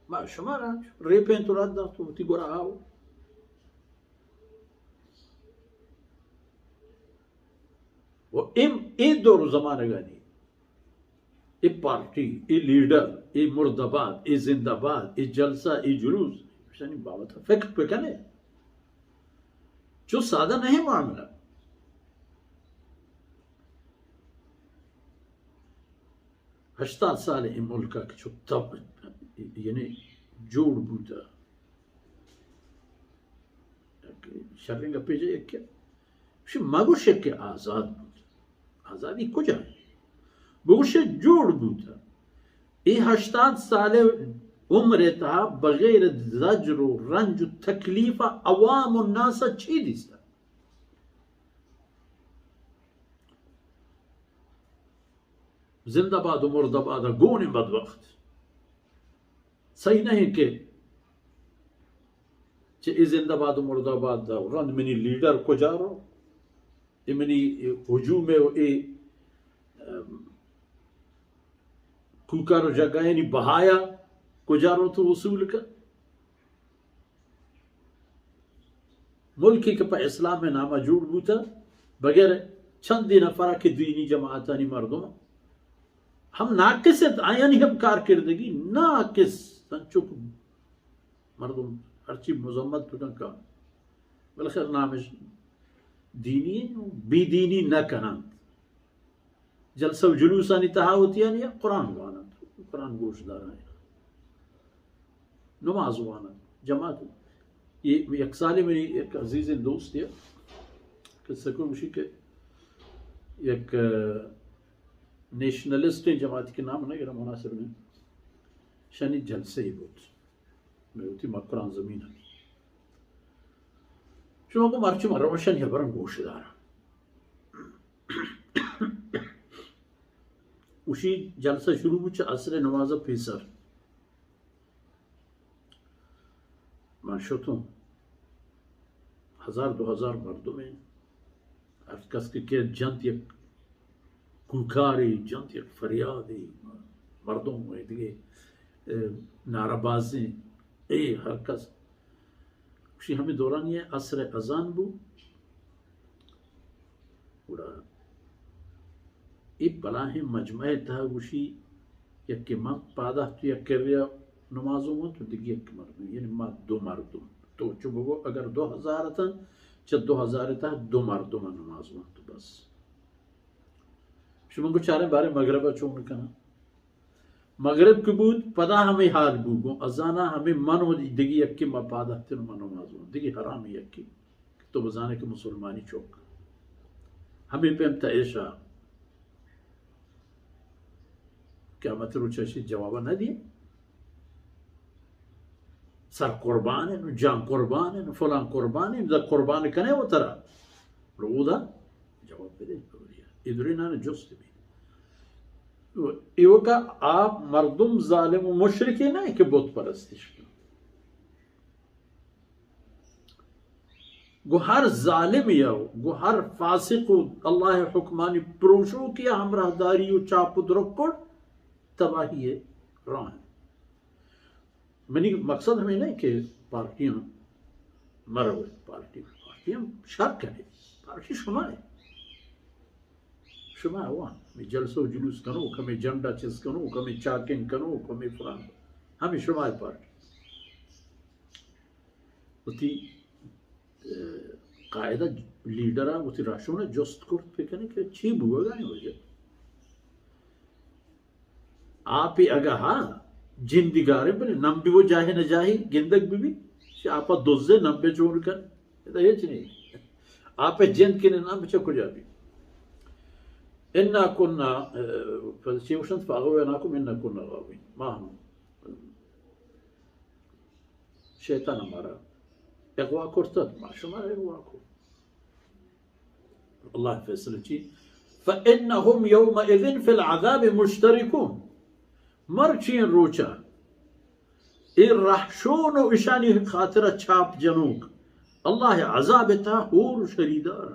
ما شما را ریپیں تو رد دات وتی گورا آو۔ و اے، اے دور و زمانگانی، اے پارٹی، اے لیڈر، اے مردہ باد، اے زندہ باد، اے جلسہ، اے جلوس، ایشانی بابت فکر بکنے۔ چو سادہ نہیں معاملہ۔ ہشتاد سال اے ملک ء چو تب، یعنی جوڑ بوتا۔ شریں گپے جا یکے۔ گوشی مگوش کہ آزاد بوت۔ آزادی کجا؟ بگوش جوڑ بوت۔ اے ہشتاد سال عمر تہا بغیر زجر و رنج و تکلیف عوام و ناس چی دیستا؟ زندہ باد و مردہ باد گون بدبخت۔ صحیح نہیں کہ چہ اے زندہ باد و مردہ باد رند منی لیڈر کجا رو، اے منی ہجوم و اے، ام، کوکار و جگایانی بہایا کجا رو تو وصول کن۔ ملکی کہ پہ اسلام نامہ جوڑ بوتا، بغیر چندی نفرا کہ دینی جماعتانی مردم ہم ناقص انت، آیانی ہم کارکردگی ناقص انت، چک مردم ہرچی مذمت بکن کم، بالاخر نامش دینی انت، بے دینی نہ کننت۔ جلسہ و جلوسانی تہا وتیانی قرآن واننت، قرآن گوش دارنت، نماز واننت، جماعت۔ اے یک سالے منی یک عزیزیں دوستے، قصہ کو گوشی کہ یک، ا، نیشنلسٹیں جماعت کہ نام نہ گرا مناسب نہیں، شانی جلسہ ہی بوت۔ مئے وتی مکران زمین انت۔ شما گوں مرچی من روشن ہبراں گوش داراں۔ اشی جلسہ شروع بوت چہ عصر نماز پیسر۔ من شتوں، ہزار دو ہزار مردم انت۔ ہر کس کہ کیت جنت یک کوکارے، جنت یک فریادے، مردم و دگہ، اه، نعرہ بازیں، اے ہر کس۔ گوشی ہمے دورانی عصر اذان بو۔ گڑا اے بلاہیں مجمع تہا گوشی یکے من پادات تو یک کریا نمازوں من تو دگہ یک مردم، یعنی ما دو مردم۔ تو چو بگو اگر دو ہزار اتن، چہ دو ہزار تہا دو مردم نماز من تو بس۔ شما گو چاریں بارے مغرب چون کناں؟ مغرب کہ بوت، پدا ہمے حال بو، گوں اذانا ہمے من و دگہ یکے ما پاد اتن و من نماز وان، دگہ حرام یکے کہ تو بزانے کہ مسلمانی چوک۔ ہمے پیم تا عشاء۔ قیامت روچ اشی جواب نہ دی۔ سر قربان انت، جان قربان انت، فلان قربان انت، دا قربان کنے و ترا۔ رو دا جواب بدے۔ اے درینان جست بی۔ ایوکا آپ مردم ظالم و مشرکی نہ کہ بت پرستش کن۔ گو ہر ظالم یا، گو ہر فاسق و اللہ حکمانی پروشوکی ہمراہ داری و چاپ و درک کن، تباہی راہ۔ منی مقصد ہمیں نہیں کہ پارٹیاں مرو، پارٹی، پارٹیاں شر کرے، پارٹی شما ہے۔ شما وان، ہمے جلسہ و جلوس کنوک، ہمے جھنڈا چست کنوک، ہمے چاکنگ کنوک، ہمے فلان، ہمے شما پارٹی۔ وتی، اه، قاعدہ لیڈر ء وتی رہشون ء جست کرت بکنے کہ چی بوگا ہے وجہ۔ آپی اگہ ہا جندی گارے بلے نمبی و جاہے نہ جاہے گندگ بہ بی، چہ آپا دزے نمبے چون کن، ادا ہچ نہیں۔ آپے جند کنے نمب چہ کجا بی؟ انا کنا، اه، چی گوشنت، فاغویناکم انا کنا غاوین۔ ما ہم شیطان مارا اغوا کرتت، ما شما اغوا کرت۔ اللہ فیصلہ چی؟ فإنهم يومئذ في العذاب مشتركون۔ مرچی روچا اے رہشون و اشانی خاطر چاپ جنوک اللہ عذاب تا ہور شریدار۔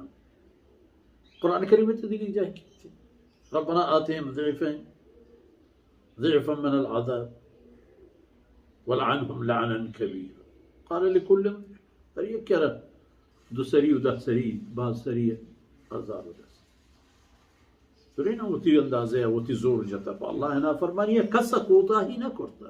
قرآن کریم تے دیگه جای کی، ربنا آتهم ضعفين، ضعفا من العذاب۔ ولعنهم لعنا كبيرا. قال لكل، ہر یک کرا دو سری و دہ سری، باز سری، ہزار و دہ سری. سرینا وتی اندازہ، وتی زور جتا پہ اللہ نافرمانی، کس کوتاہی نہ کرتا.